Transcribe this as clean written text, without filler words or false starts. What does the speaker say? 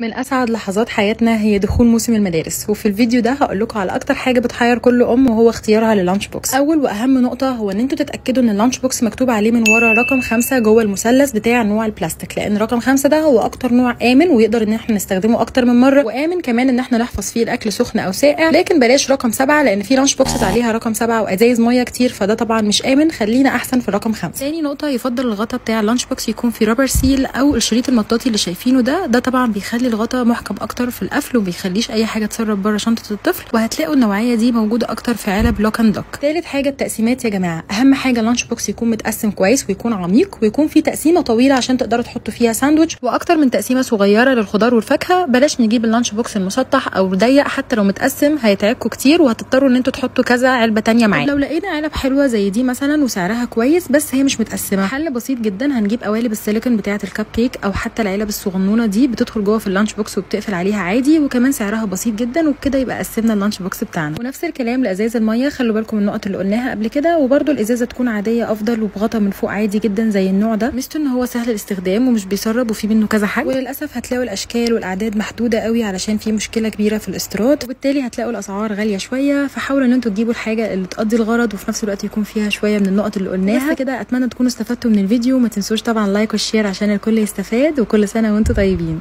من اسعد لحظات حياتنا هي دخول موسم المدارس، وفي الفيديو ده هقول لكم على اكتر حاجة بتحير كل ام وهو اختيارها لل lunch box. اول واهم نقطة هو ان انتوا تتاكدوا ان ال lunch box مكتوب عليه من ورا رقم 5 جوه المثلث بتاع نوع البلاستيك، لان رقم 5 ده هو اكتر نوع امن ويقدر ان احنا نستخدمه اكتر من مرة، وامن كمان ان احنا نحفظ فيه الاكل سخن او ساقع. لكن بلاش رقم 7 لان في lunch boxes عليها رقم 7 وازايز مية كتير، فده طبعا مش امن، خلينا احسن في رقم 5. تاني نقطة، يفضل الغطا بتاع ال lunch box يكون فيه rubber seal او الشريط المطاطي اللي شايفينه ده طبعا بيخلي الغطا محكم اكتر في القفل وبيخليش اي حاجة تسرب بره شنطه الطفل، وهتلاقوا النوعية دي موجودة اكتر في علب Lock and Lock. ثالث حاجة التقسيمات يا جماعة، اهم حاجة ال lunch box يكون متقسم كويس ويكون عميق ويكون فيه تقسيمه طويلة عشان تقدروا تحطوا فيها ساندوتش، واكتر من تقسيمه صغيرة للخضار والفاكهه. بلاش نجيب ال lunch box المسطح او ضيق، حتى لو متقسم هيتعبكم كتير وهتضطروا ان انتوا تحطوا كذا علبة ثانية معاه. لو لقينا علب حلوة زي دي مثلا وسعرها كويس بس هي مش متقسمه، حل بسيط جدا، هنجيب قوالب السيليكون بتاعه الكب كيك او حتى العلب الصغنونه دي، بتدخل جوه في ال lunch box وبتقفل عليها عادي، وكمان سعرها بسيط جدا، وبكده يبقى قسمنا ال lunch box بتاعنا. ونفس الكلام لازاز المية، خلوا بالكم من النقط اللي قلناها قبل كده، وبرده الازازه تكون عادية افضل وبغطا من فوق عادي جدا زي النوع ده، ميزته ان هو سهل الاستخدام ومش بيسرب وفي منه كذا حاجة. وللاسف هتلاقوا الاشكال والاعداد محدودة قوي علشان في مشكلة كبيرة في الاستيراد، وبالتالي هتلاقوا الاسعار غالية شوية، فحاولوا ان انتوا تجيبوا الحاجة اللي تقضي الغرض وفي نفس الوقت يكون فيها شوية من النقط اللي قلناها. بس كده اتمنى تكونوا استفدتوا من الفيديو، ما تنسوش طبعا like وال share عشان الكل يستفاد، وكل سنة وانتوا طيبين.